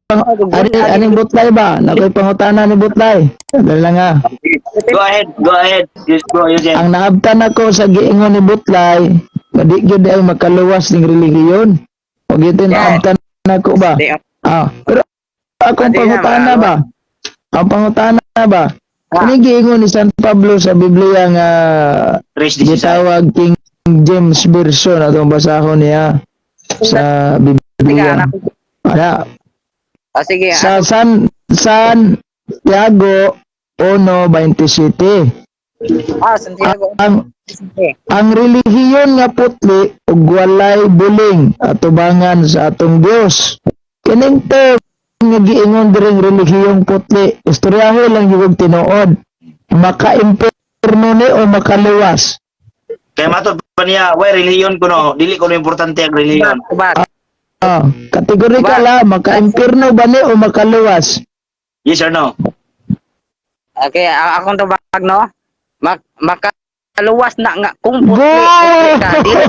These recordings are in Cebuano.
pang aning Butlay ba? Nakoy pangutana ni Butlay. Dali lang ha. Go ahead, go ahead. Yes, bro, Eugene. Ang naabtan ako sa giingon ni Butlay, nga di gyud ay makaluwas ning relihiyon. O gito naabtan nako ba? Di, Ah, pero akong Di na, pangutana ba? Ang pangutana ba? Ah. Kani giingon ni San Pablo sa Biblia nga Tres dieciséis. gitawag King James Version atong basahon niya sa Sige, Biblia. anak. Ana, O sige, sa San Tiago 1:27. ah, Santiago. Ang Sige. ang relihiyon nga putli ug walay buling atubangan sa atong Dios. Kining term nga giingon diring relihiyong putli, istoryahe lang gyud og tinuod. Maka-impierno ni o makaluwas? Kaya matod pa niya, way relihiyon kuno, dili kuno importante ang relihiyon. Tubag. Ah, kategorikal ha, maka-impierno ba ni o makaluwas? Yes or no? Okay, akong tubag, no? Makaluwas na nga kung Go! putli, putli ka, dili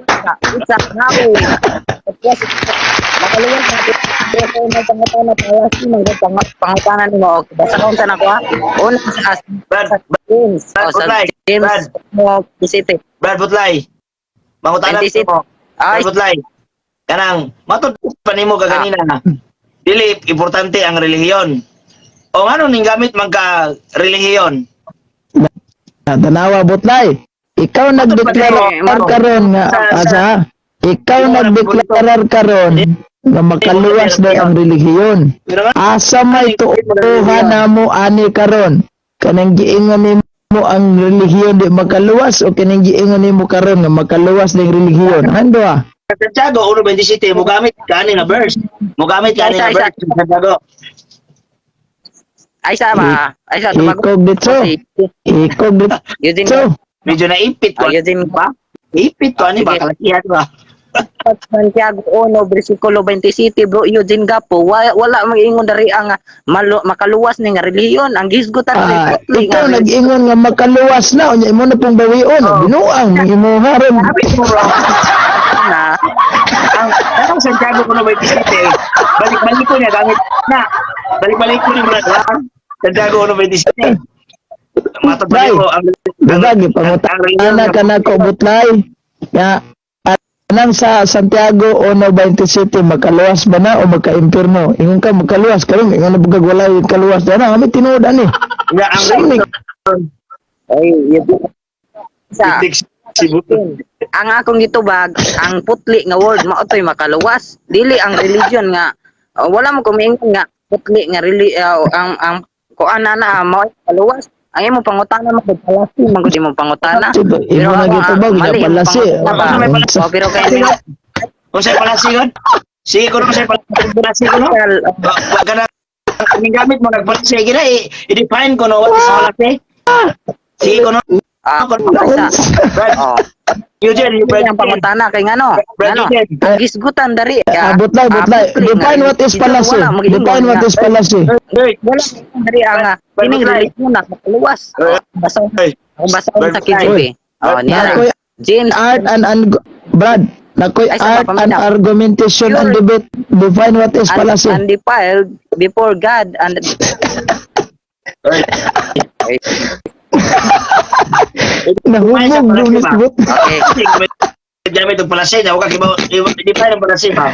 ka, isa nga. Makaluwas na pero kung may pangutana palasi man ko pangutana nimo. Okay, basta kung sana ko ha. Una sa Brad, sa James, Brad, o sa Butlay, James Brad. mo City. Brad Butlay. Mangutana 27. mo. Ay, Brad Butlay. Kanang matod pa nimo kaganina. Dili importante ang relihiyon. O ngano ning gamit man ka relihiyon? Tanawa, Butlay. Ikaw nagdeklarar karon nga asa, ikaw nagdeklarar karon nga makaluwas daw ang relihiyon. Pero nga Asa may tuohan namo ani karon? Kanang giingon nimo ang relihiyon di makaluwas o kanang giingon nimo karon nga makaluwas ning relihiyon? Hando ah. Santiago 1:27 mo gamit ka ani nga verse. Mo gamit ka ani nga Isa, isa. verse Santiago. Ay sa ba? Ay sa tubag. Ikog dito. Ikog Eugene, dito. Medyo naipit ko. ah, Eugene ba? Ipit ko ani ba Sige. kalakihan ba? Santiago 1 versikulo 27, bro Eugene Gapo, wala mag-ingon dari ang makaluwas ni nga relihiyon ang gisgutan Ah, ni putli ikaw nga nag-ingon nga makaluwas na unya imo na pong bawion. Oh. Binuang mong imuha ron. Sabi mo bro. na Ang ang Santiago 1:27, balik-balik ko niya gamit na. Balik-balik ko ni Brad. Ha? Santiago 1:27. Matod pa Bray, nimo ang Diba, gipangutana ka na ko, Butlay. Nga, anang sa Santiago 1:27, makaluwas ba na o maka-impierno? Ingon ka, makaluwas. Karon ingon na bugag wala yung kaluwas. Dana, kami tinuod ani. Nga ang Saan ni- ay Eugene sa Sibuto. Ang akong gitubag, ang putli nga word mao toy makaluwas, dili ang religion nga wala mo kumiingon nga putli nga ang kuan na na mao makaluwas. Ang imo pangutana mo palasi man gud imong pangutana. Imo na ako, gitubag, mali imong palasi. pangutana ba? Ah, unsa? Oh, pero kay Kung sa'yo palasi yun? Sige ko sa'yo palasi ko no? Wa ka na ang gamit mo nagpalasi gina i-define ko no what is palasi. Sige ko no. Ah, Brad, isa. Oh. Eugene, you Brad. Ang pangutana kay ngano? Brad Ngano? Eugene. Ang gisgutan dari Ah, Butlay, Butlay. Define what is palasi. Define what is palasi. Hey, wala dari ang kining Butlay. religion na makaluwas. Eh, Basa hey. ako basa sa KJV. Oh, niya na. Nakoy James art and Brad, nakoy Ay, sama, art and paminaw. argumentation and debate. Define what is palasi. Undefiled before God and Hey. Nahumog lunis but. Okay. Gamit ang palasi na huwag ka kibaw i-define ang palasi ba.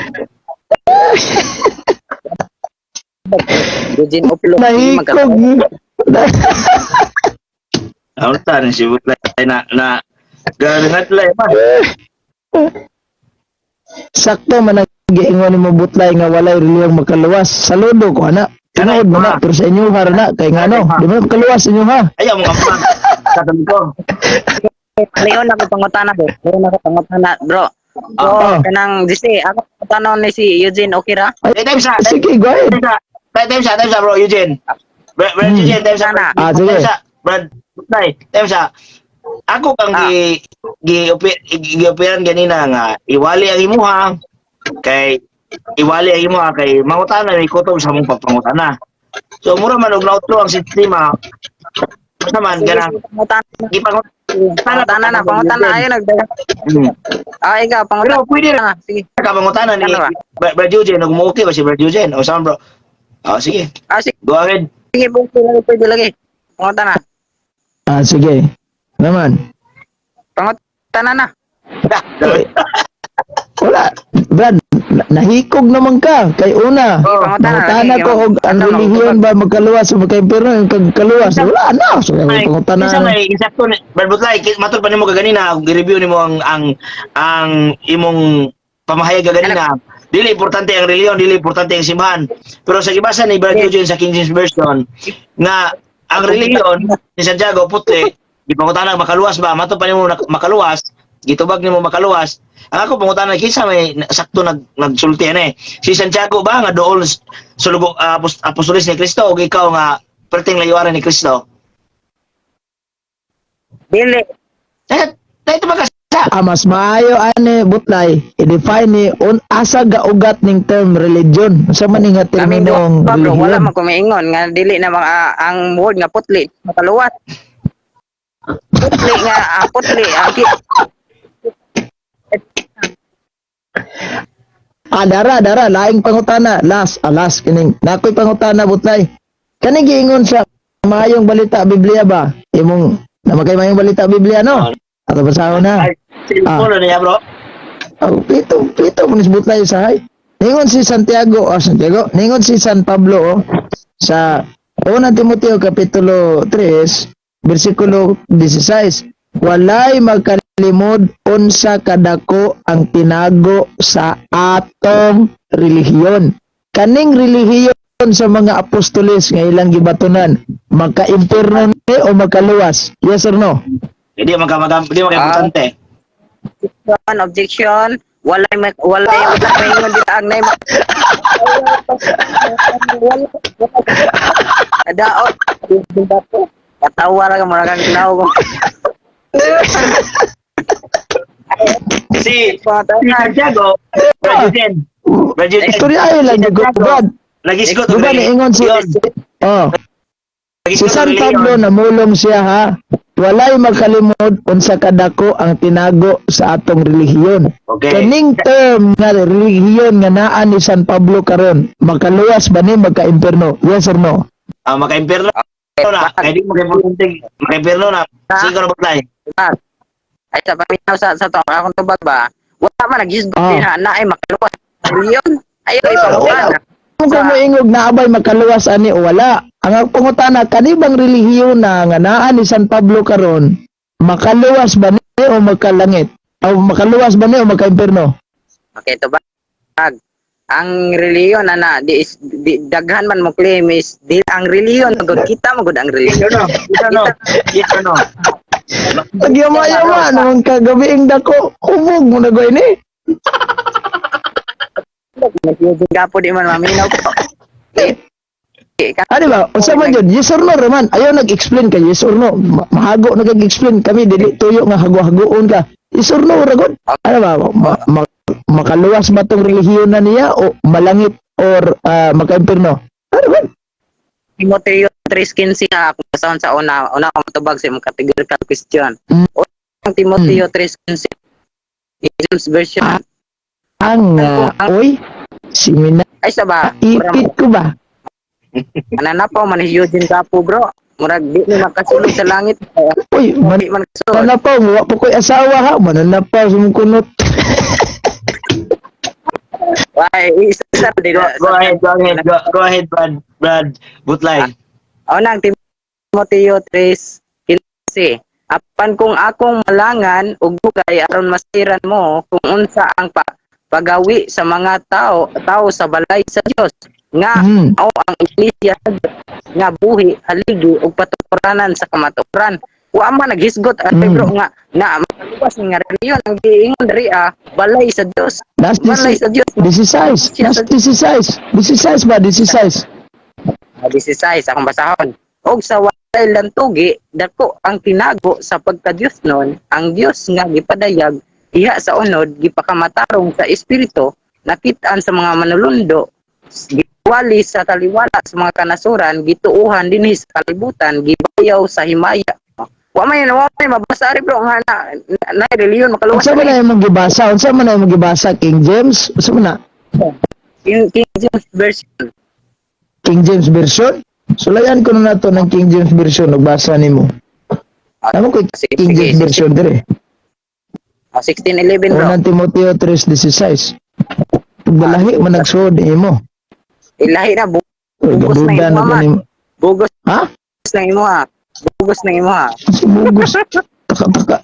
Eugene Oplo. Nahikog. Ang tan si Butlay na na galingat lay ba. Sakto man ang giingon nimo, Butlay, nga walay reliyong makaluwas. Saludo ko ana. Tinuod mo na pero sa inyo ha na kay ngano di man makaluwas inyo ha. Ayaw mo nga pa. Katoliko. Leon ako pangutana, bro. Leon ako pangutana, bro. So, Ah. kanang disi ako pangutana ni si Eugene, okay ra? Hey, time sa. Sige, go ahead. Time sa. Time sa, time sa bro Eugene. Brad, Brad Eugene, time sa. Sana. Ah, sige. Time sa. Brad, Butlay, time sa. Ako kang gi gi gioperan ganina nga iwali ang imuha kay iwali ang imuha kay mangutana may kutob sa mong pagpangutana. So mura man og nautlo ang sistema. Basta man ganang Pangutana, gipangutana pangutana na, pangutana ayo nagdagan. Ah, ikaw Pero pangutana. Pwede na Sige. Ka pangutana ni Ano ba? Brad Eugene, ug mo okay ba si Brad Eugene? O saan, bro? Ah, sige. Ah, sige, Go ahead. Sige, pwede lagi, pwede lagi. Pangutana. Ah, sige. Naman. Pangutana na. Wala. Brad, nahikog naman ka. Kay una, Sige, pangutana. mangutana Sige, ko og ang ano, relihiyon ba magkaluwas o magkaimpirno, yung kagkaluwas. Wala na. So, Ay, pangutana. Kinsa may insakto ni Brad Butlay, matod pa nimo kaganina, kung gi-review nimo ang imong pamahayag kaganina. Dili importante ang relihiyon, dili importante ang simbahan. Pero sa gibasa ni Brad Eugene sa King James Version nga ang relihiyon ni Santiago putli, gipangutana makaluwas ba? Matod pa nimo makaluwas, gitubag nimo makaluwas. Ang ako pangutana, kinsa may sakto nagsulti ani? Si Santiago ba nga dool sulugo apostolis ni Kristo o ikaw nga perting layuaran ni Kristo? Dili. Eh, ito ba ka sa? Ah, mas maayo ani, Butlay, i-define ni on asa gaugat ning term religion. Unsa man ni nga Kami terminong duha, bro, wala relihiyon? man kumiingon nga dili na mga ang word nga putli makaluwas. Putli nga ang putli ang Ah, dara, dara, laing pangutana. Last, last kining. Nakoy pangutana, Butlay. Kani giingon sa Maayong Balita Biblia ba? Imong na makay Maayong Balita Biblia, no? Ato basahon na. Ay, cellphone na niya, bro. Oh, pito, pito mo ni Butlay sa hay. Ningon si Santiago, oh, Santiago, ningon si San Pablo, oh, sa Una Timoteo kapitulo 3, bersikulo 16, "Walay magkalimod unsa kadako ang tinago sa atong relihiyon." Kaning relihiyon sa mga apostoles nga ilang gibatunan, maka-impierno ni o makaluwas? Yes or no? Hindi man importante. Objection, objection. Walay maingon dito ang nay wala daot. Katawa ra ka mura kang tinaw ko. Si si Santiago, Brad Eugene. Brad Eugene. Istoryahe lang Si jud ko, Santiago, Brad. nagisgot Di ba niingon si Oh, si San Pablo namulong siya ha. "Walay makalimod unsa kadako ang tinago sa atong relihiyon." Okay. Kaning term nga relihiyon nga naa ni San Pablo karon, makaluwas ba ni magka-impierno? Yes or no? Ah, maka-impierno na. Kaya di maka-importante, maka-impierno na. Sige na, Butlay. Ay, sa paminaw sa to akong tubag ba? Wala man naghisgot Ah. din ha na ay makaluwas. Yun. Ayo Wala, ipangutana. Kung moingog naabay makaluwas ani o wala. Ang akong pangutana, kani bang relihiyon na nga naa ni San Pablo karon, makaluwas ba ni o magkalangit? O makaluwas ba ni o magka-impierno? Okay, tubag. Ang relihiyon na na di, is, di daghan man mo claim is di ang relihiyon gud kita mo gud ang Yes relihiyon. or no? Yes or no? Yes or no? Nagyama-yama naman kagabi ang dako. Hubog mo na goy ni. Gapo di man maminaw ko. Eh, Ah, di ba? Unsa man yun? Yes or no, Roman? Ayaw nag-explain ka, yes or no. Mahago nag-explain kami, dili tuyo nga hago-hagoon ka. Yes or no, ragod? Ano ba? Makaluwas ba tong relihiyon na niya o malangit or maka-impierno? Ano ba? Timoteo 3:15 na kung basahon sa una, una ko matubag sa imong categorical question. Ang Timoteo 3:15, James version. Ah. Ang, oy, si Mina, Ay sa ba? ipit ko ba? Mananapaw man si Eugene Gapo, bro. Murag di ni makasulod sa langit. Uy, Di man kasulod. mananapaw, wa po ko'y asawa ha. Mananapaw sa mong kunot. Why, isa sa di Go ahead, go ahead, go ahead, Brad Butlay. Unang Timoteo 3:15. Apan kung akong malangan ug dugay aron masiran mo kung unsa ang pagawi sa mga tao tao sa balay sa Dios nga mao ang iglesia sa Dios nga buhi, haligi ug patukuranan sa kamatuoran. Wa man naghisgot ate bro nga na makaluwas nga relihiyon ang giingon diri ah, balay sa Dios. That's Balay sa Dios. 16. That's 16. 16 ba? 16. Ah, 16 akong basahon. Og sa walay lantugi, dako ang tinago sa pagka-Dios nun, ang Dios nga gipadayag diha sa unod, gipakamatarong sa espiritu, nakitaan sa mga manulundo, giwali sa taliwala sa mga kanasuran, gituuhan dinhi sa kalibutan, gibayaw sa himaya. Wa may mabasa ri, bro, nga na relihiyon makaluwas. Unsa man na imong gibasa? Unsa man na imong gibasa? King James? Unsa man na? King James Version. King James Version? Sulayan ko na nato ng King James Version ug basa nimo. Amo ko Sige, King sige, James sige. Version dire. Ah, 16:11, bro. Unang Timoteo 3:16. Pagdalahi man nagsuod imo. Ilahi na Uy, bugos na gaduda imo na man. gani. Bugos Ha? na imo ha. Bugos na imo ha. Sumugos. Taka taka.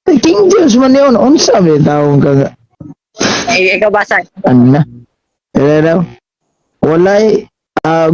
Ay, King James man yun. Unsa may taong ka nga. Eh, ikaw basa. Ano na? Ano daw? Walay,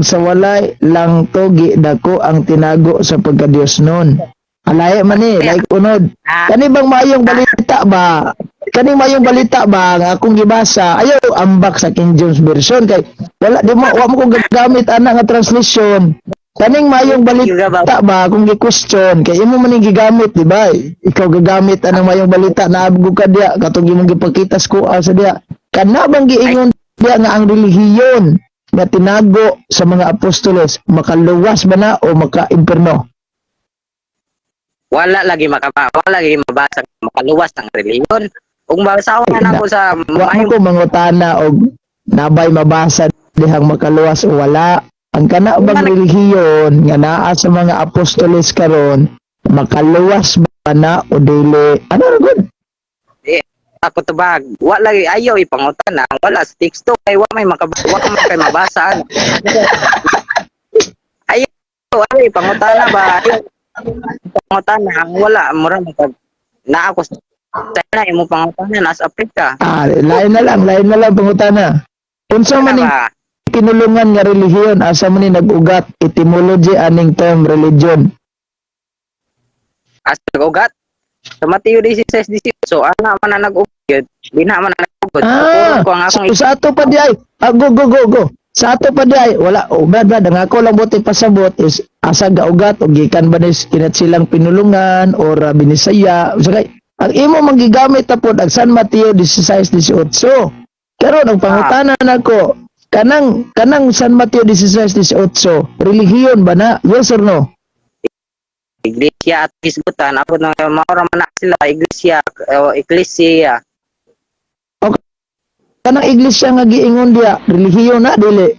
sa walay lang togi dako ang tinago sa pagkadiyos nun. Alay man eh, like unod. Kani bang maayong balita ba? Kani maayong balita ba nga akong gibasa? Ayaw ambak sa King James Version kay wala di mo wa mo ko gagamit ana nga translation. Kaning maayong balita ba akong gi-question kay imo man ning gigamit, di ba? Ikaw gagamit anang maayong balita, naabgo ka diya katong imong gipakita sa kuha sa diya. Kana bang giingon diya nga ang relihiyon nga tinago sa mga apostoles makaluwas ba na o maka-imperno? Wala lagi mabasa makaluwas ang relihiyon. Ug basahon na nako sa Wa mo maayong ko mangutana og nabay mabasa dihang makaluwas o wala. Ang kana bang relihiyon nga naa sa mga apostoles karon makaluwas ba na o dili? Ano ra gud? Ako tubag. Wa lagi, ayaw ipangutan na wala sa teksto kay wa man kay mabasa. Ayaw ayaw ipangutan na ba? Ayaw ipangutan na wala mura maka na ako sa na imo pangutana nasa Afrika. Ah, lain na lang, lain na lang pangutana. Unsa man ning ba? pinulungan nga relihiyon, asa man ni nag-ugat etymology aning term religion? As nag-ugat sa Mateo 16:18, so ana man na nag-ugat, di na man na nag-ugat. Ah, ko ang akong so, sa ato pa di ay, ah, go, go, go, go. Sa ato pa di ay, wala, oh, brad, brad, ang ako lang buti pasabot is asa gaugat o gikan ba ni kinat silang pinulungan or binisaya. So, kay, ang imo manggigamit na pod ang San Mateo 16:18. Karon ang pangutana nako, kanang San Mateo 16:18, relihiyon ba na? Yes or no? Iglesia at hisgutan ako na maura man na sila iglesia o iglesia. Kanang iglesia nga giingon diya, relihiyon na dili?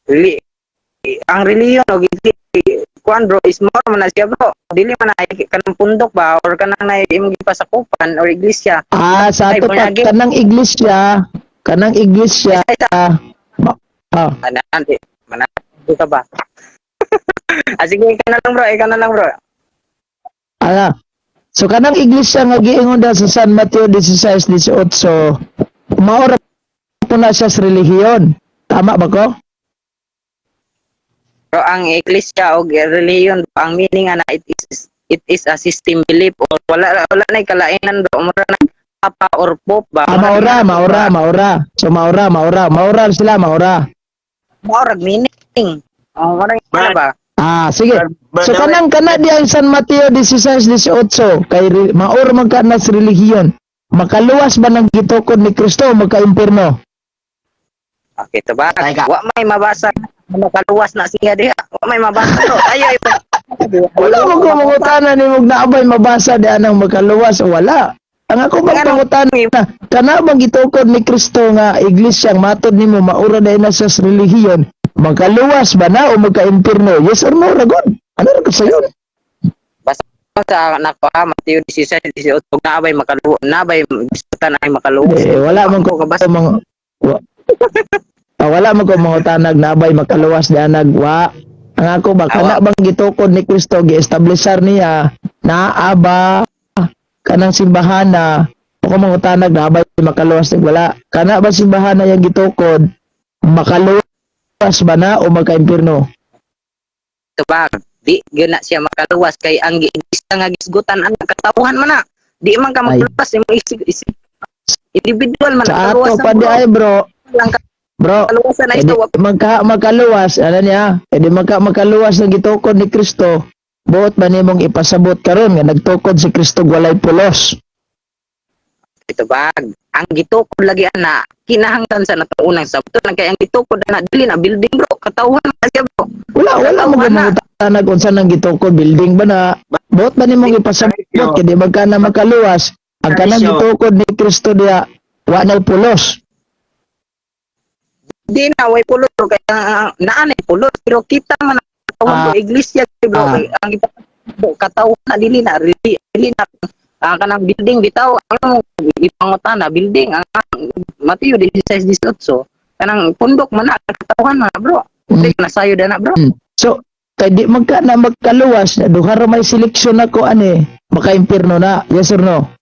Reli ang relihiyon og iglesia kuan, bro, is more man na siya, bro, dili man na kanang pundok ba or kanang na imong gipasakupan or iglesia. Ah, sa Ay, ato pa born again. kanang iglesia. Ay, Ah, ana di mana di ka ba? Ah, sige, ikaw na lang, bro, ikaw na lang, bro. Ah, so kanang iglesia nga giingon da sa San Mateo 16:18, mao ra po na siya sa relihiyon. Tama ba ko? Bro, ang iglesia og relihiyon, ang meaning ana, it is a system belief or wala na kalainan, bro, mura na papa or pope ba. Ah, maura, maura, maura. So maura, maura, maura sila, maura. Maura meaning, oh, mura Brad. na ba. Ah, sige. Brad, So kanang kana diya ang San Mateo 16:18 kay maura man ka na sa relihiyon. Makaluwas ba ng gitukod ni Kristo o magka-impierno? Okay, to ba? Teka. Wa may mabasa na makaluwas na siya diha. Wa may mabasa to. Ayo Wala mo ko mangutana ni mong naabay mabasa di anang makaluwas o wala. Ang ako bang Ano? pangutana, kana bang gitukod ni Kristo nga iglesia ang matod nimo maura dahil na sa relihiyon, makaluwas ba na o magka-impierno? Yes or no, ragod? Ano ra gud sayon? Basta sa nako ha, Mateo 16:18 na abay makaluwas, na bay gustutan ay makaluwas. Eh, wala man ko kabasa. mga wala man ko mangutanag naabay makaluwas di anag wa. Ang ako ba kana bang gitukod ni Kristo, gi-establisar niya naa ba kanang simbahan na ako mangutanag naabay makaluwas ni wala. Kana ba simbahan na yang gitukod makaluwas ba na o magka-impierno? To ba? Di gyud na siya makaluwas kay ang iglesia nga gisgutan ang katawhan man na. Di man ka Ay. makaluwas imong isig, isig individual man Sa ang ato kaluwasan, pa di bro. ay, bro, Lang bro. kaluwasan na Eh, di ito. makaluwas, ano niya? Eh, di makaluwas ng gitukod ni Kristo. Buot ba nimong ipasabot karon nga nagtukod si Kristo walay pulos? Ito bag. Ang gitukod lagi ana, kinahanglan sa natong unang sabton lang kay ang gitukod ana dili na building, bro, katawhan na siya, bro. Wala mo Katawhan na. gumangutana kung saan ang gitukod, building ba na. Buot ba nimo gipasabot kay di man ka na makaluwas? Ang kanang gitukod ni Kristo diya, wa na pulos. Di na way pulos, bro, kay naa na pulos pero kita man ang katawhan, bro, iglesia, bro. Kay ang bro, katawhan na, dili na dili na kanang building bitaw ang ipangutana building. Ang Mateo 16:18, kanang pundok man na, katawhan man na, bro. Di na sayo na, bro. So, kay di man ka na magkaluwas, na duha ra may seleksyon nako ani, maka-impierno na. Yes or no?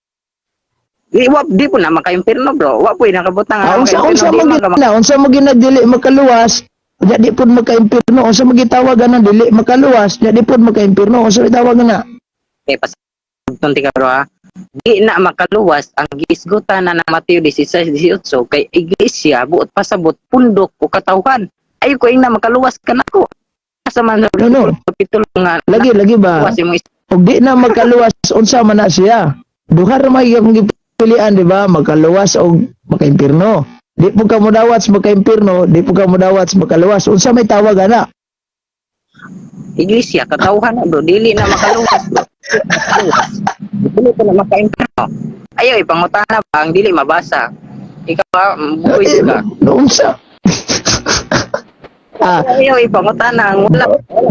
Di po na makaimpirno, bro. Wa po nakabutang Ah, unsa makaimpirno, unsa di mo man ka gina, unsa mo gina dili makaluwas, nya di pud maka-impierno, unsa mo gitawag ana dili makaluwas, nya di pud maka-impierno, unsa gitawag ana? Okay, pasabton ti ka, bro, ha. Di na makaluwas ang giisgutan na ng Mateo 16:18 kay iglesia buot pasabot pundok o katawhan. Ayo ko ing na makaluwas ka nako. Asa man sa No. kapitulo nga Lagi lagi ba? luwas imong Ug di na makaluwas, unsa man na siya? Duha ra may akong gipilian, di ba? Makaluwas o maka-impierno. Di po ka modawat sa maka-impierno, di po ka modawat sa makaluwas. Unsa may tawag ana? Iglesia katawhan na, bro, dili na makaluwas, bro. Makaluwas. Dili ko na makaimpirno. Ayo ipangutana ba ang dili mabasa. Ikaw ah, buwis Eh, ka. no, unsa? Ah, Ayo ipangutana ang wala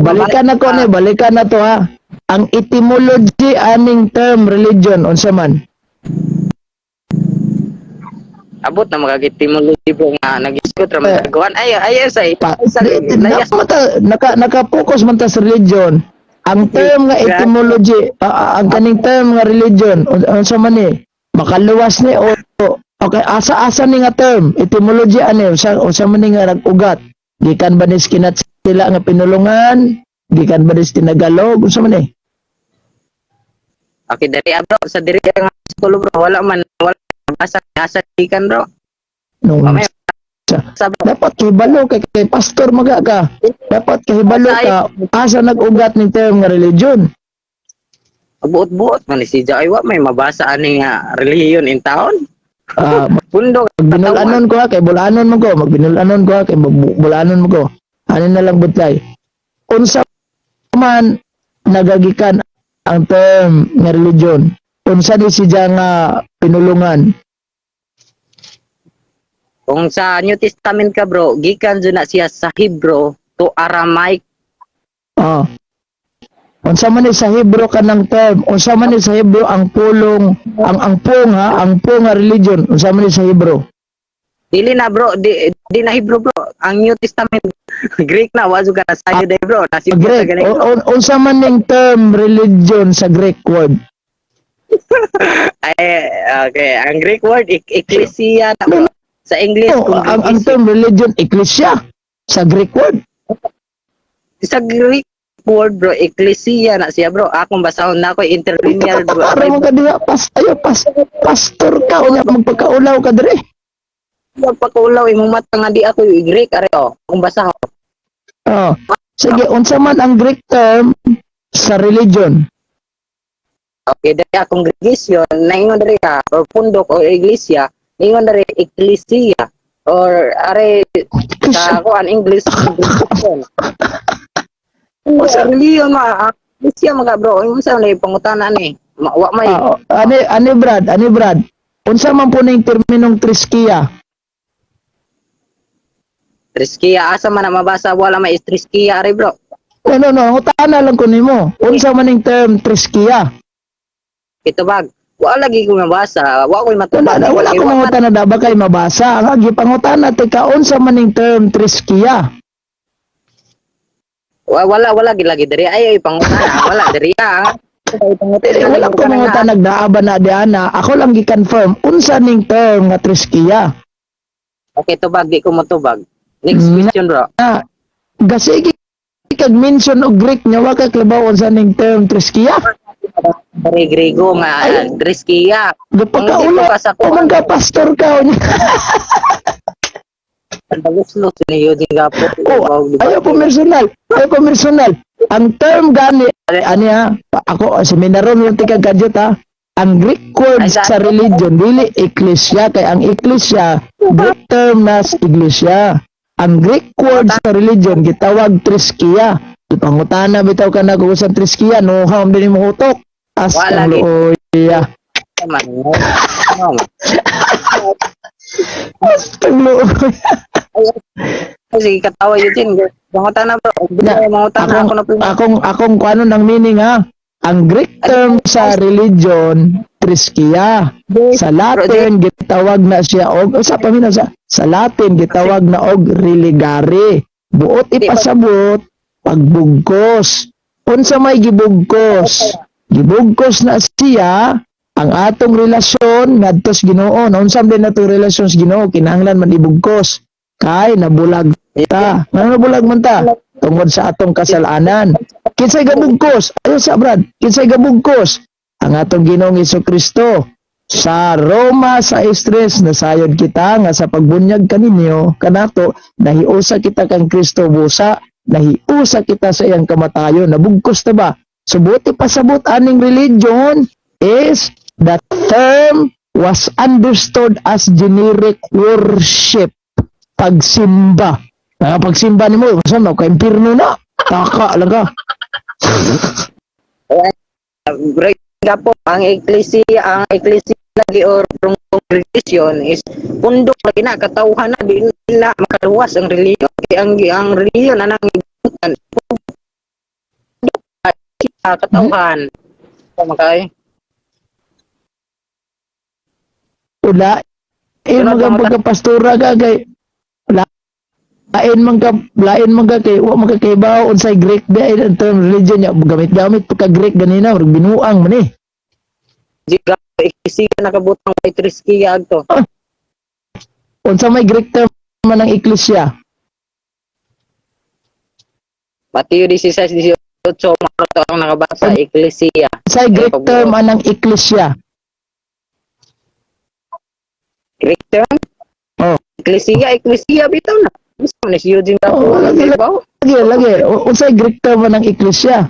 balikan na ko ni, balikan na to ha. Ang etymology aning term religion, unsa man? Abot na makag-etymology, bro, nga nag-isgot ra man Eh. taguan. Ay ay sa Pa, sa di, di, layas. naka-focus man ta sa religion. Ang term nga etymology, ang kaning term nga religion, unsa man ni? Makaluwas ni o okay, asa-asa ni nga term, etymology ani, unsa man ni nga nag-ugat? Gikan ba ni sa sila nga pinulungan? Gikan ba ni sa Tinagalog? Unsa man ni? Okay, diri ah, bro, sa diri nga school, bro, wala man wala basa asa gikan, bro. Nung Mamaya sa, sa bro. Dapat kahibalo kay pastor maga ka. Dapat kahibalo ka asa nag-ugat ning term nga religion. Buot-buot man ni si Jai, wa may mabasa ani nga relihiyon in taon. Ah, Pundok magbinulanon ko ha, kay bulanon mo ko, magbinulanon ko ha, kay bulanon mo ko. Ano na lang, butlay. Unsa man nagagikan ang term nga religion? Unsa ni siya nga pinulungan? Kung sa New Testament ka, bro, gikan jud na siya sa Hebrew to Aramaic. Oh. Unsa man ni sa Hebrew kanang term? Unsa man ni sa Hebrew ang pulong, ang pong ha, ang pong nga religion? Unsa man ni sa Hebrew? Dili na, bro, di na Hebrew, bro. Ang New Testament Greek na, wa jud ka na sayo day, bro. Nasipot sa Greek. ganito. Unsa man ning term religion sa Greek word? Ay, okay. Ang Greek word, ecclesia na, bro. Sa English, No, ang congregation. term religion, ecclesia sa Greek word. Sa Greek word, bro, ecclesia na siya, bro. Akong basahon na ako, interlinear, bro. Para mo ka diha, ayo pastor ka unya magpakaulaw ka dire. Pagkaulaw, imong mata nga di ako yung Greek, are, oh. Akong basahon. Oh. Sige, unsa man ang Greek term sa religion? Okay, dahil akong congregation, naingon diri ka, or pundok o iglesia, naingon diri ecclesia, or are sa kuan English congregation. Sa reliyon ma, iglesia mga, bro, yung sa na pangutana ni. Wa may Ah, oh, ani ani Brad, ani Brad. Unsa man po ning terminong triskia? Triskia, asa man na mabasa, wala may triskia are, bro. No. Hutana lang ko nimo. Unsa man ning term triskia? Ito bag. Wa lagi ko mabasa, wa ko'y Wala matubag. na, wala ko mangutana da ba kay mabasa. Ang agi pangutana tika unsa man ning term triskia? Wala lagi lagi diri ay ay pangutana, wala diri ah. Ay, pangutana, Dili, wala ko mangutana naa ba na diana. Ako lang gi-confirm unsa ning term nga triskia. Okay, tubag, di ko motubag. Next question, bro. Na gasigi kag mention og Greek nya wa ka klabaw unsa ning term triskia. Dari Grego nga Ay. Triskia. Gapakaulaw ka sa o man ka pastor ka unya. Baluslos ni Eugene Gapo. Oh, ayaw po personal. Ayaw po personal. Ang term gani ani ha, ako seminaron lang tika kadyot ha. Ang Greek word Ay, sa religion dili eklesia, kay ang eklesia Greek term nas iglesia. Ang Greek word sa religion gitawag triskia. Ipangutana bitaw ka na kung sa triskia, no ham din mo utok. As Wala ang gid. luoya. Man. No. As kang luoya. Sige, katawa Eugene. Mangutana, bro. Na, Mangutana ako na po. Akong kuano ng meaning ha. Ang Greek term sa religion triskia. Sa Latin gitawag na siya og sa paminaw sa Latin gitawag na og religare. Buot ipasabot pagbugkos. Unsa may gibugkos? Gibugkos na siya ang atong relasyon ngadto sa Ginoo. Unsa man din atong relasyon sa Ginoo, kinahanglan man ibugkos kay nabulag ta. Ngano nabulag man ta? Tungod sa atong kasalanan. Kinsay gabugkos? Ayo sa Brad, kinsay gabugkos? Ang atong Ginoong Kristo. Sa Roma sa 6:3, nasayod kita nga sa pagbunyag kaninyo kanato, nahiusa kita kang Kristo busa, nahiusa kita sa iyang kamatayon. Nabugkos na ba? So buti pasabot aning religion is the term was understood as generic worship, pagsimba. Nga pagsimba nimo sa mo kay impierno na. Taka lang ka. Bro, po, ang eklesia lagi or congregation is pundok lagi na katawhan na, di na makaluwas ang relihiyon. Kay ang relihiyon anang gibutan pundok katawhan. Tama kay? Wala. Eh, Pero mga pagkapastura ka kay lain man ka kay wa man ka kaybaw unsay Greek di ay ang term religion niya, gamit-gamit pagka Greek ganina, murag binuang man eh. Di ka eklesia nakabutang kay triskia adto. Unsa may Greek term man ang eklesia? Mateo 16:18 mao ang nakabasa, eklesia. Unsay Greek term anang eklesia? Greek term? Oh. Eklesia, eklesia bitaw na. Gusto ni si Eugene Gapo. Oh, lagi, Di ba? Lagi, lagi. Unsay Greek term man ang eklesia?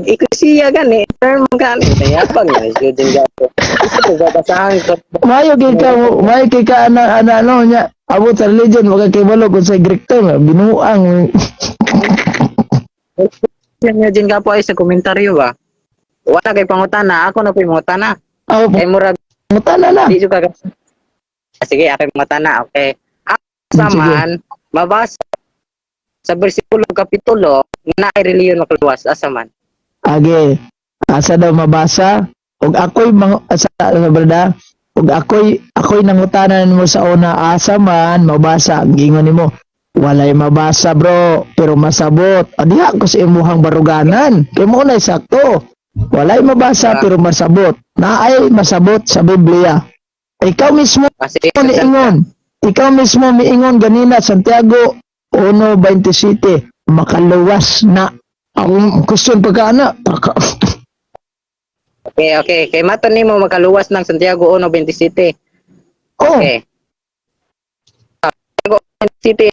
Eklesia gani, term gani. Tayapang na si Eugene Gapo. Gusto ko babasahan ko. Mayo kay ka ana ana ano nya abot sa religion, wag kay kabalo kung sa Greek term, binuang. Si Eugene Gapo ay sa komentaryo ba? Wala kay pangutana, ako na po yung mangutana. Aw, Kay murag mutana na. di juga ka. Ah, sige, ako yung mangutana, okay. Asa Sige. man mabasa sa bersikulo kapitulo na ay relihiyon makaluwas, asa man? Age, asa daw mabasa? Og ako'y mga sa sa brada, og ako'y nangutanan mo sa una, asa man mabasa? Ang gingon nimo, "Walay mabasa, bro, pero masabot." Adiha ko sa imuhang baruganan. Kay mo na sakto. Walay mabasa pero masabot. Naay masabot sa Biblia. Ikaw mismo Kasi niingon. Ikaw mismo miingon ganina, Santiago 1:27, makaluwas na. Ang question pagka ana, taka. Okay. Kay mato nimo makaluwas ng Santiago 1:27. Oh, Okay. Santiago 1:27.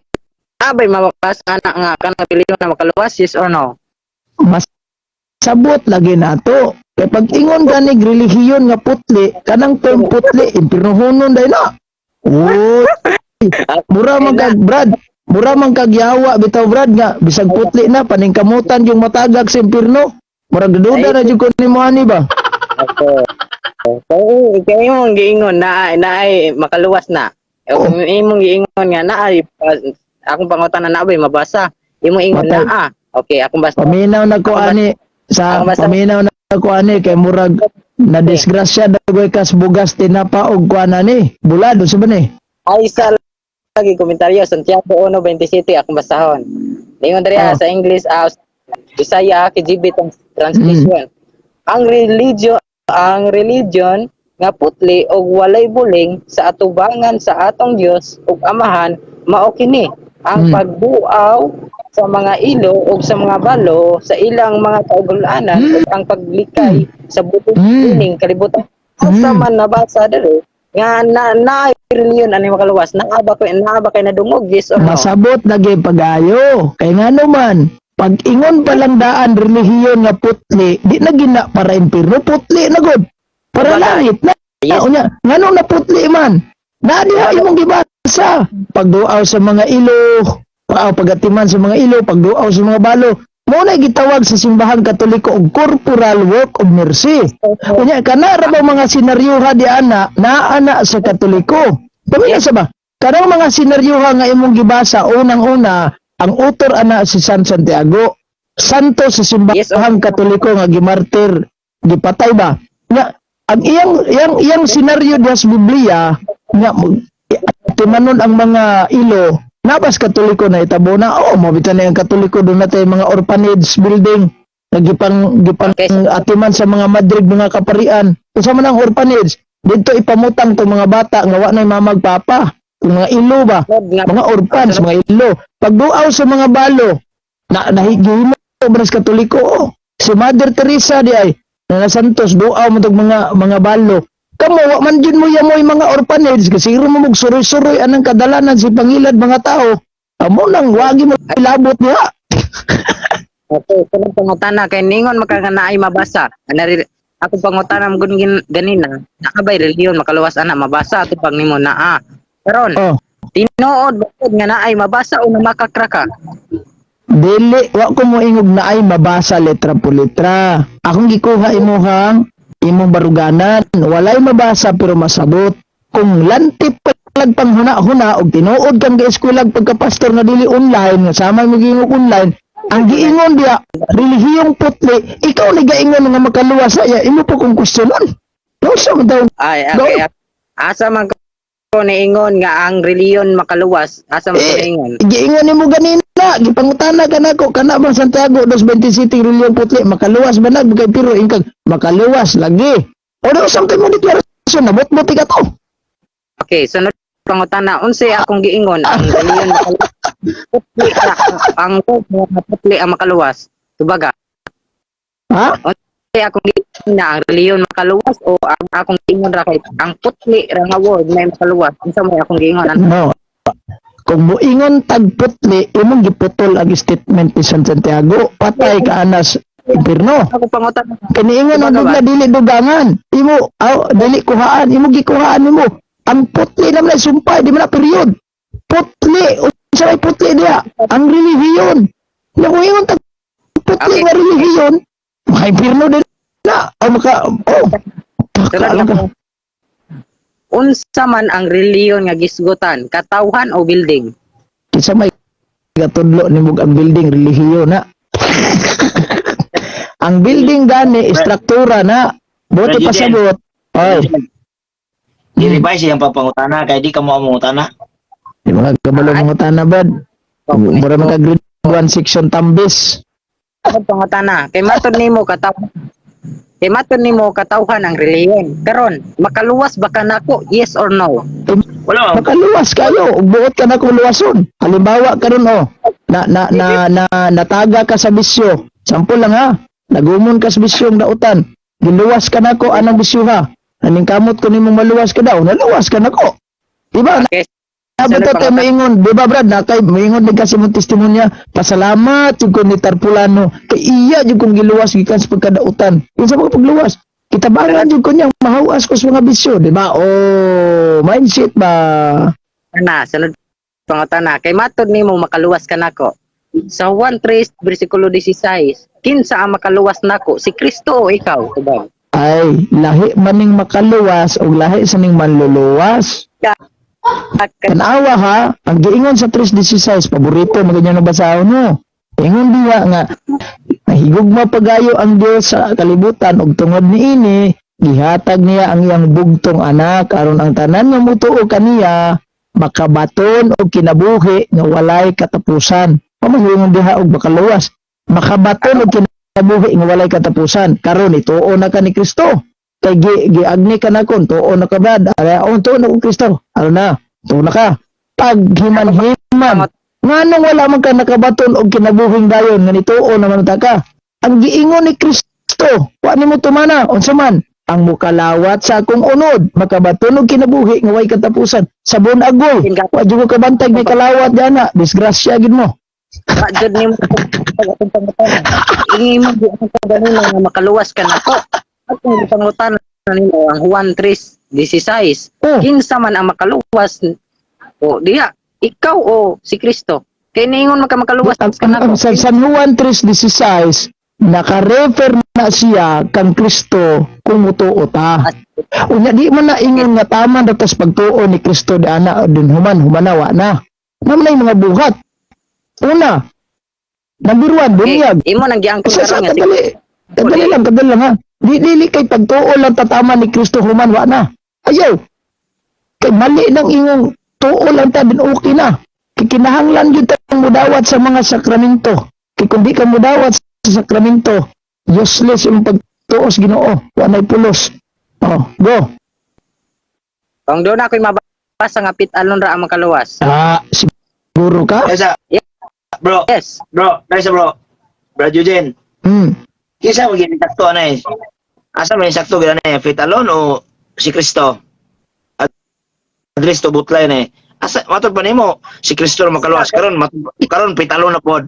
Abay mabasa ana nga kanang relihiyon na makaluwas, yes or no? Masabot lagi nato. Kay pag ingon ganig relihiyon nga putli, kanang term putli, impirnohonon dahil na. Uy, mura man kag Brad, mura man kag yawa bitaw, Brad, nga bisag putli na paningkamutan yung matagak sa impierno. Murag duda na jud ko nimo ani ba? Okay. So, kay imong giingon na naay makaluwas na. Eh, Oh. kung imong giingon nga naay, akong pangutana, na abay mabasa? Imong ingon Matay. naa. Okay, akong basta. Paminaw na ko ani sa Ako basta- paminaw na ko ani kay murag na disgrasya dagoy kas bugas tinapa og kuan ani. Bulad unsa ba ni? Ay sa lagi komentaryo Santiago 1:27, akong basahon. Ingon diri Oh. sa English, Bisaya KJV translation. Ang religion nga putli og walay buling sa atubangan sa atong Dios ug Amahan mao kini ang pagbuaw sa mga ilo ug sa mga balo sa ilang mga kaugulanan ug ang paglikay sa butong ining kalibutan. Asa man nabasa diri nga na na reliyon ani makaluwas? Naa ba kay nadungog, yes or no? Masabot lagi pagayo. Kay ngano man, Pag ingon pa lang daan relihiyon nga putli, di na gina para impirno, putli na gud. Para Wala. langit na. Yes. Unya, ngano na putli man? Na diha imong gibasa. Pagduaw sa mga ilo, pagatiman sa mga ilo, pagduaw sa mga balo. Mao na gitawag sa Simbahang Katoliko og corporal work of mercy. Unya, kana ra ba mga senaryoha di ana naa na sa Katoliko? Pamilya sa ba? Kanang mga senaryoha nga imong gibasa, unang-una, ang author ana si San Santiago, santo sa Simbahang Yes, okay. Katoliko nga gimartir, gipatay ba? Nga ang iyang senaryo diha sa Biblia nga timanon ang mga ilo, nabas Katoliko na itabo na, oh, mabita na yung Katoliko, doon na tayo mga orphanage building nga gipang atiman sa mga Madrid, mga kaparian. Unsa man ang orphanage dito? Ipamutang to mga bata nga wa nay mamag papa, yung mga ilo ba, mga orphans, mga ilo. Pagduaw sa mga balo na nahigimo ba sa Katoliko, oh. Si Mother Teresa di ay na Santos, duaw mo tog mga balo. Kamo, wa man jud mo yamoy mga orphanage kasi mo mog suroy-suroy anang kadalanan si pangilad mga tao. Amo nang wagi mo ilabot niya. Okay, sunod pangutana kay ningon maka nga naay mabasa. Anari ako pangutana mo gun ganina, naa bay relihiyon makaluwas ana mabasa atubang nimo naa. Karon, tinuod ba gud nga naay mabasa o namakakra ka? Dili, wa ko mo ingog na ay mabasa letra po letra. Akong gikuha imuhang imong baruganan, walay mabasa pero masabot. Kung lantip ka lag panghuna-huna og tinuod kang gaeskwelag pagka-pastor nga dili online, nga sama mo giingog online, ang giingon diya relihiyong putli, ikaw ni gaingon nga makaluwas saya, imo pa kong questionon. No sa man daw. Ay, okay. Asa man ko niingon nga ang relihiyon makaluwas? Asa man ko Eh, niingon? giingon nimo ganina, gipangutana ka nako, kana bang Santiago 227 relihiyong putli makaluwas ba na kay pero ingkag makaluwas lagi. O do samtay mo deklarasyon nabot-buti ka to. Okay, sunod pangutana, unsay akong giingon ang relihiyon makaluwas? Putli ang word nga putli ang makaluwas. Tubaga. Ha? Unsay akong giingon na ang relihiyon makaluwas o ang akong giingon ra kay ang putli ra nga word may makaluwas? Unsa may akong giingon? Ano? No. Kung moingon tag putli, imong giputol ang statement ni San Santiago, patay ka anas impierno. Ako pangutana. Kaniingon ang Tubaga ba? bigla dili dugangan. Imo aw dili kuhaan, imo gikuhaan nimo. Ang putli naman ay sumpay, di man na period. Putli, unsa may putli diha? Ang relihiyon. Na kung ingon tag putli nga relihiyon, maka-impierno din na. O maka, oh, Sunod baka na. Unsa man ang relihiyon nga gisgutan, katawhan o building? Kinsa may gatudlo nimo ang building relihiyon na? Ang building gani istruktura na. Buti President. pasabot. Ay, I-revise iyang pagpangutana kay di ka mo mangutana. Di mga kabalo mga tanabad. Mura mga grade 1 section tambis. Ako pangutana, kay matod nimo katawhan ang relihiyon. Karon, makaluwas ba ka nako? Yes or no? Wala man. Makaluwas kayo, ug buot ka na kung luwason. Halimbawa karon, oh, na na na na nataga ka sa bisyo. Sample lang ha. Nagumon ka sa bisyong dautan. Giluwas ka nako anang bisyo ha. Aning kamot ko nimo maluwas ka daw, naluwas ka nako. Diba? Okay. Dapat Sunod tayo pangutana. maingon, di ba, Brad, na kay maingon din kasi mong testimonya, pasalamat jud ko ni Tarpulano, kay iya jud kong giluwas gikan sa pagkadautan. Kinsa mga pagluwas? Kita bangan jud ko niya, mahawas ko sa mga bisyo, di ba? Oh, mindset ba? Na, sunod pangutana, kay matod nimo makaluwas ka nako. Sa Juan 3 bersikulo 16, kinsa ang makaluwas nako? Si Kristo o ikaw? Tubag. Ay, lahi maning makaluwas o lahi sa ning manluluwas. Tanawa ha, ang giingon sa 3.16, paborito, maganyan na basahon no. Ingon diha nga, nahigugma pagayo ang Dios sa kalibutan ug tungod niini gihatag niya ang iyang bugtong anak aron ang tanan nga mutuo kaniya makabaton og kinabuhi nga walay katapusan. Pamahingon diha og makaluwas. Makabaton og kinabuhi nga walay katapusan. Karon ituo na ka ni Kristo. Kay giagni ka na kon, tuo na ka, Brad. Ara, oh, tuo na kong Kristo. Ano na? Tuo na ka. Paghiman-himan, nganong wala man ka nakabaton og kinabuhing dayon nga nituo naman ta ka? Ang giingon ni Kristo, wa nimo tumana, unsa man? Ang mukalawat sa akong unod, makabaton og kinabuhi nga way katapusan. Sa buon agoy, wa jud ko kabantag may kalawat gana, disgrasya gid mo. Wa jud nimo pag atong pangutana. Ingi mo di ang kaganina nga makaluwas ka nako. Atong pangutana nimo ang Juan 3:16. Oh. Kinsa man ang makaluwas o diha, ikaw o si Kristo? Kay niingon man ka makaluwas ka Ang nako. sa San Juan 3:16, naka-refer na siya kang Kristo kung mutuo ta. Unya di man na ingon nga tama na tas pagtuo ni Kristo di ana din human humanawa na. Naman na yung mga buhat. Una, number one, bunyag. Okay, imo nang giangkon Sa karon nga si kadali, kadali lang, kadali lang ha. Di dili kay pagtuo lang tatama ni Kristo human wa na. Ayaw. Kay mali nang ingong tuo lang ta din okay na. Kay kinahanglan gyud ta mudawat sa mga sakramento. Kay kung di ka mudawat sa sakramento, useless yung pagtuo sa Ginoo. Wa nay pulos. Oh, go. Kung doon ako'y mabasa nga faith alone ra ang makaluwas. Ah, siguro ka? Kaysa, bro, Yes. bro, kaysa bro. Bro Eugene, kinsa mo gini sakto ana eh? Asa man yung sakto gina eh, faith alone o si Kristo? Address to butlay na eh. Asa matod pa nimo si Kristo ra makaluwas karon karon faith alone na pod.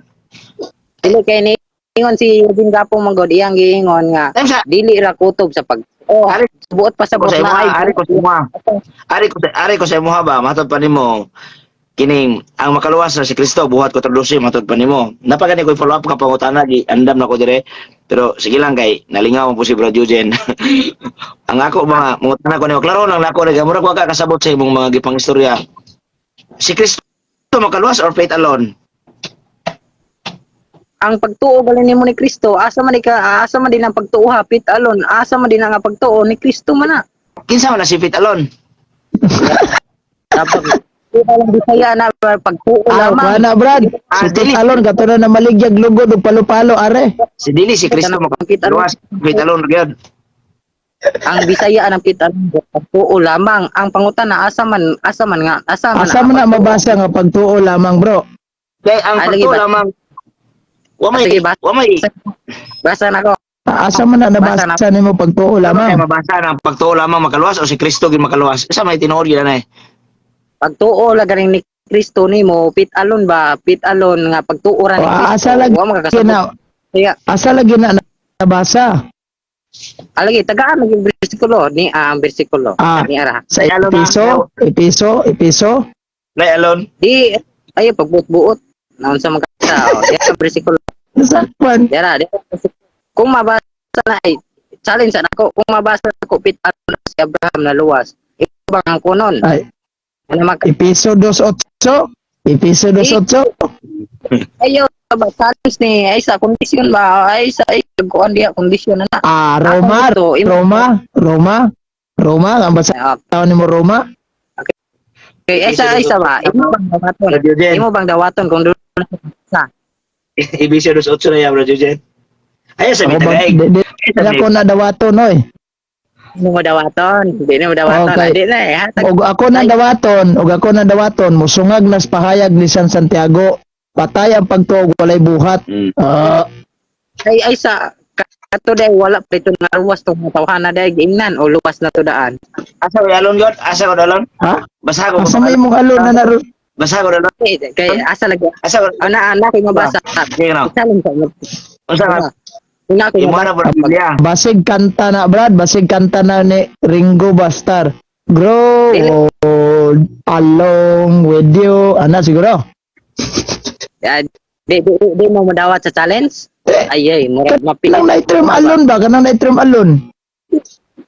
Dili kay niingon si Eugene Gapong manggod, iyang giingon nga Time sa dili ra kutob sa pag oh, Ari buot pa sa ko sa buot na imuha, ay ari ko sa imuha. Ari ko sa imuha ba matod pa nimo kining ang makaluwas na si Kristo buhat ko tradusi matod pa nimo. Napagani ko follow up ka pangutana gi andam na ko dire. Pero sige lang kay nalingaw mo po si Brad Eugene. Ang ako mga mangutana ko nimo klaro lang nako rin murag wa ka kasabot sa imong mga gipangistorya. Si Kristo makaluwas or faith alone? Ang pagtuo gali nimo ni Kristo, asa man di ka, asa man din ang pagtuo ha, faith alone, asa man din ang pagtuo ni Kristo man na. Kinsa man na si faith alone? Dapat di ba lang Bisaya na pagtuo Ah, lamang. kuha na Brad. Ah, Si dili. Talon kato na namaligyag lugod og palo-palo are. Si dili si Kristo Faith alone. makaluwas, faith alone gyud. Ang Bisaya ang faith alone, pagtuo lamang. Ang pangutana asa man nga asa man Asa ang man na pagtuo? mabasa nga pagtuo lamang, bro? Kay ang Ah, lagi pagtuo ba? lamang wa may Ah, sige, ba? wa may Basa na ko. Ah, asa man na Basa nabasa nimo pagtuo kay lamang? mabasa na ang pagtuo lamang makaluwas o si Kristo gyud makaluwas. Sa may tinuod gyud na eh. Pagtuo la ganing ni Kristo nimo, faith alone ba? Faith alone nga pagtuo ra ni O, Kristo. asa lagi Wa makakasabot. na Kaya asa lagi na nabasa? alagi tagaan lagi bersikulo ni ang bersikulo Ah. ni ara. Sa Lalo na- Episo, Episo, Episo. Nay alone. Di ay pagbuot-buot naon sa mga tao. Di ang bersikulo. Saan man? Di ara, di ang bersikulo. Kung mabasa na ay challenge sa nako, kung mabasa nako faith alone si Abraham na luwas. Ikaw bang ang kunon? Ay, Ano mag Episo 2:8. Episo 2:8. ayo ba challenge ni ay sa kondisyon ba ay sa ay kuan diya kondisyon na na. Ah, Roma, Ako gusto, Roma, Roma, Roma, ang basa Ah, nimo Roma. okay, ay sa ba? Imo bang dawaton? Brad Eugene. Imo bang dawaton kung doon sa Episyo 2:8 na yan, Brad Eugene. Ayaw sa Ako bang, mitagay. di, di ako na dawaton oy. Hindi mo dawaton, hindi mo dawaton. Okay. Hindi na eh. Hatag Og ako na dawaton, og ako na dawaton, musungag nas pahayag ni San Santiago. Patay ang pagtuo walay buhat. Ah, ay ay sa kato day wala pa ito nga luwas tong tawhana day giingnan o luwas na to daan. Asa ko alon god? Asa ko alon? Ha? Basa ko. Asa may imong alon na naro? Basa ko alon. Kay, kay asa lagi Asa ko. ana ana kay mabasa. Sige na. Challenge sa Unsa nga? Una ko Imo na mabasa. po Biblia. Basig kanta na Brad, basig kanta na ni Ringo Bastar. Grow old along with you. Ana siguro. Ah, di mo madawat sa challenge? Ay ay murag mapili. Kanang na term alon ba? Kanang na term alon.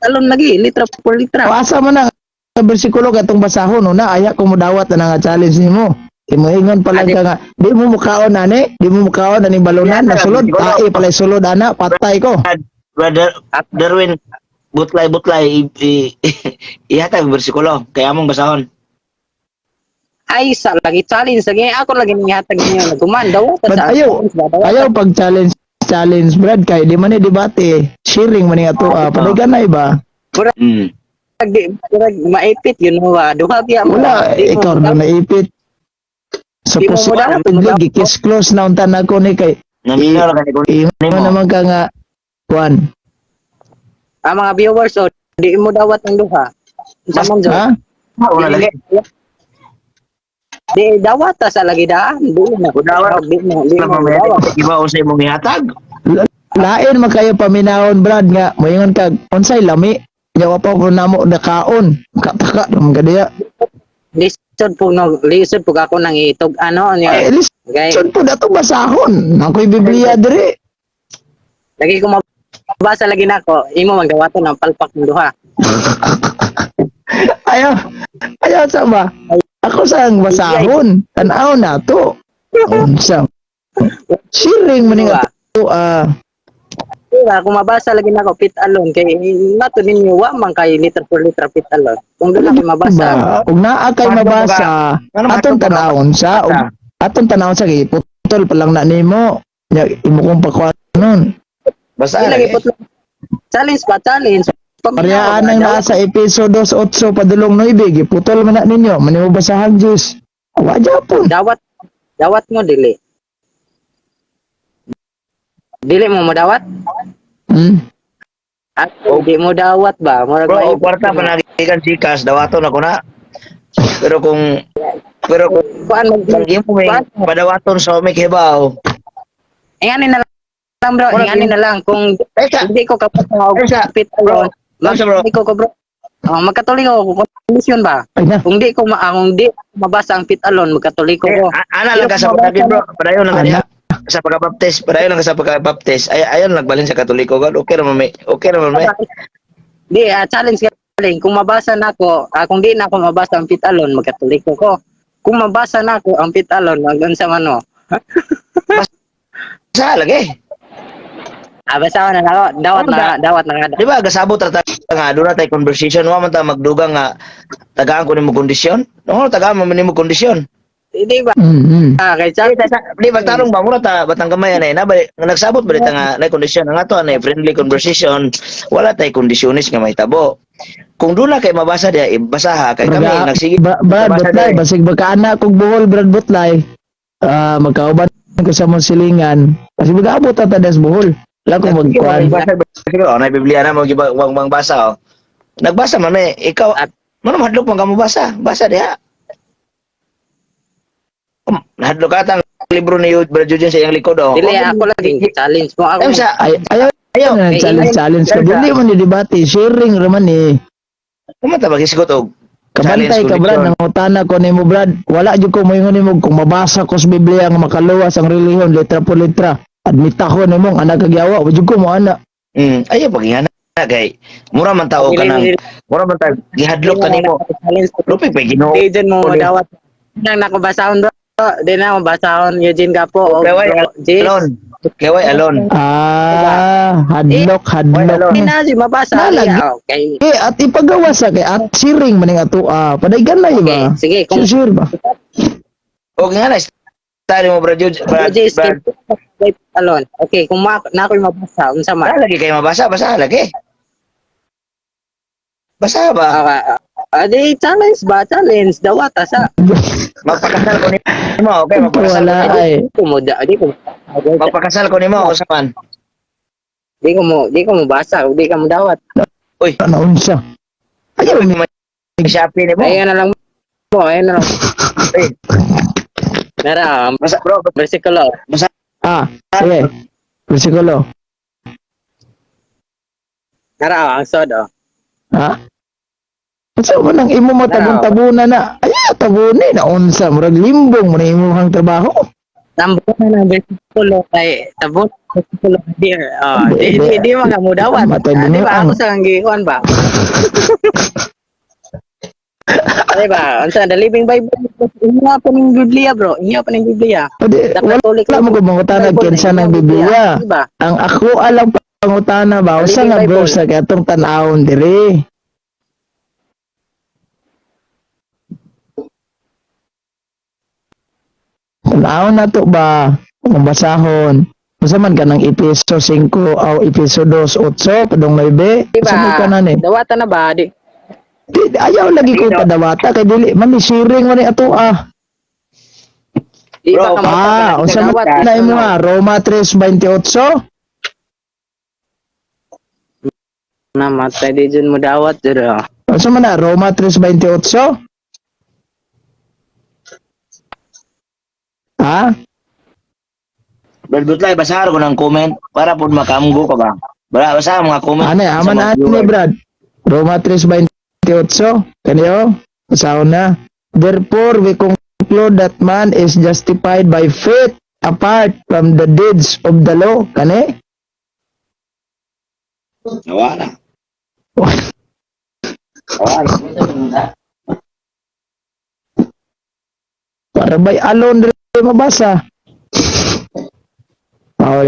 Alon lagi litra por litra. O asa mo na nga bersikulo katong basahon no na aya ko modawat na nga challenge nimo. Imo ingon pa lang ka nga di mo mukaon ani, di mo mukaon ani balunan Yeah, nasulod bersikulo. tae pala sulod ana patay ko. Brother Darwin, butlay butlay ihatag bersikulo kay among basahon. Ay sa lagi challenge lagi ako lagi nihatag ninyo nagkuman dawatan But sa ayaw, ayaw pag challenge challenge Brad kay di man ni debate, sharing man ni ato ah, padagan ba? Di murag maipit yun mo ba duha biya mo. Wala, Di mo ikaw na naipit. Sa Di mo posisyon, modawat, pwede, gikis close na unta na ko ni kay Naminaw ra kay ko. ingon naman ka nga kuan. Ang mga viewers oh, di mo dawat ang duha. Unsa man jud? Ha? Una lagi. Di dawata sa lagi daan. Di na. Dawat. Di na. Di na. Dawat. Iba unsay imong gihatag. Lain man kayo paminahon, Brad, nga moingon kag unsay lami nya wa pa ko namo nakaon. Kataka naman ka diya. Lisod po no, lisod po ako nang itog ano niya. Eh, Kay lisod po dato basahon. Ako'y Biblia diri. lagi ko mabasa lagi nako, imo magdawaton ang palpak ng duha. Ayaw, ayaw sa ba? Ako sang basahon. Tanaw na to. Unsa? Sharing man nga to ah. Diba, kung mabasa lagi nako pit alone kay nato ninyo wa man kay litra por litra pit alone. Kung doon ako mabasa, Ba, ug naa kay Paano mabasa, Ano atong tanawon sa ug atong tanawon sa kay putol pa lang na nimo. Nya imo kong pakuanon. Basta di lagi lagi. putlo. Challenge pa, challenge. Parehaan ang naa sa episode 8 padulong 9, giputol man na ninyo, manimo basahan Diyos. Wa japon. Dawat dawat mo dili. Dili mo modawat? Ako, di mo dawat ba? Murag Bro, may- og kwarta pa nagikan Gcash, dawaton ako na. Pero kung Kuan mag kung imo may padawaton sa umik hibaw. Ingani na lang bro, Murag ingani na lang kung Teka, hindi ko kapag Teka, pit bro. alone. Bro, bro. Hindi ko ko bro. Oh, magkatuloy ko kondisyon ba? Ay na. Kung di ko ma ah, kung di mabasa ang pit alone, magkatuloy ko Eh, ko. ana lang ka sa pagkagin bro. Padayon lang Ana. kaniya. Sa pagkabaptis, padayon lang ka sa pagkabaptis. Ay ayon nagbalhin sa Katoliko god. Okay ra man may. Okay ra man may. Di challenge galing kung mabasa nako, kung di na ako mabasa ang pit alone, magkatuloy ko ko. Kung mabasa nako ang pit alone, magunsa man mo. Sa lagi. Ah, basta na nako, dawat Ano na, ba? dawat na nga. Di ba gasabot ra ta nga doon na tay conversation wa man ta magdugang nga tagaan ko nimo kondisyon. No, tagaan mo nimo kondisyon. Di ba? Ah, kay Di di magtarong ba mura ta batang gamay anay na ba nga nagsabot ba ta nga na kondisyon ang ato anay friendly conversation, wala tay kondisyonis nga mahitabo. Kung doon na kay mabasa diya ibasaha kay kami Braga, nagsige Brad mabasa Butlay, diha. basig baka kog Bohol, Brad Butlay. Ah, magkauban ko sa mong silingan. Kasi mag-abot ta sa Bohol. Wala ko magkuan. Magbasa siguro oh, na Biblia na mo giba wag mang basa oh. Nagbasa man eh ikaw At- mano mahadlok man ka mo basa, basa diha. Nahadlok ka ang libro ni Brad Eugene sa iyang likod oh. Dili ako lagi challenge mo ako. Ayun sa Ay, ayaw ayaw. na challenge challenge ka. Dili man ni debate, sharing ra man eh. Kumanta ba gisgot og Kabantay challenge ka Brad, kondisyon. nangutana ko nimo Brad. Wala jud ko moingon nimo kung mabasa ko sa Biblia nga makaluwas ang relihiyon letra por letra. Admit ako nimo ang anak kagyawa, wa jud ko mo ana. Ayaw pag ingana kay mura man tao ka nang mura man ta gihadlok ta nimo. Challenge ko. Lupig pa Ginoo. Di dyan mo madawat. Nang nako basahon bro. Di na ako basahon Eugene Gapo o Kaway bro Jis. alone. Kaway alone. Ah, hadlok hadlok. Di na si mabasa. Nalagi. Okay. Eh, at ipagawa sa kay at siring maning ato ah. Padaygan na Okay, ba? sige kung Sure, sure ba? Og nga na style mo Brad Eugene, Bro Brad, Jis Brad. kay alone. Okay, kung ma na ako'y mabasa unsa man. Basa lagi kay mabasa, basa lagi. Basa ba? Ah, ah, di challenge ba? Challenge dawat asa. Magpakasal ko nimo, okay, magpakasal. Wala ay. Di ko mo da, di ko Magpakasal ko nimo usa man. di ko mo basa, di ka mo dawat. Uy, Ano unsa? Ayaw ni may Shopee nimo. Ayun na lang mo, ayun na lang. Uy, Nara, basa bro, versikulo. basa. Ah, sige. Versikulo. Nara, ang sod oh. Ha? Unsa man ang imo matabon-tabunan na? Ay, tabunin na unsa murag limbong man ang imong trabaho. Tambunan ang versikulo kay tabon versikulo di oh, di mga mo dawat. Matay Ah, di ba binuang. ako sa gikuan ba? Di ba? Unsa the Living Bible? Inyo pa ning Biblia, bro. Inyo pa ning Biblia. O di, The wala Catholic mo ko mangutana Bible, kinsa inyo ng ang Biblia. Di ba? Ang ako alang pangutana ba usa Living nga Bible. verse sa katong tan-awon diri. Tan-awon na to ba kung basahon. Unsa man kanang Episo 5 o Episo 2 8 padong 9? Di Unsa ba? man kanan eh? Dawatan na ba? Di Di, ayaw lagi ko padawata kay dili man ni sharing man ni ato ah. di ba Bro, ka mo Ah, unsa man na imo ha? Roma 3:28? Namatay di dyan mo dawat jud. Oh. Unsa man na Roma 3:28? Ha? Brad Butlay, basahan ko ng comment para po makamgo ka ba? Bala, basa ang mga comment Ano, sa aman mga ani, viewer. Brad. Roma 3:28 kaniyo basahon na. Therefore we conclude that man is justified by faith apart from the deeds of the law. Kani? Nawa na. Nawa na. Para by alone rin mabasa. Oh,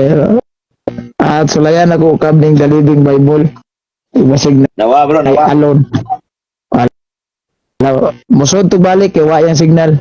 at sulayan ako kab ning The Living Bible. Ibasig na Nawa, bro, ay nawa. alone. Wala. Musod to balik kay wa yang signal.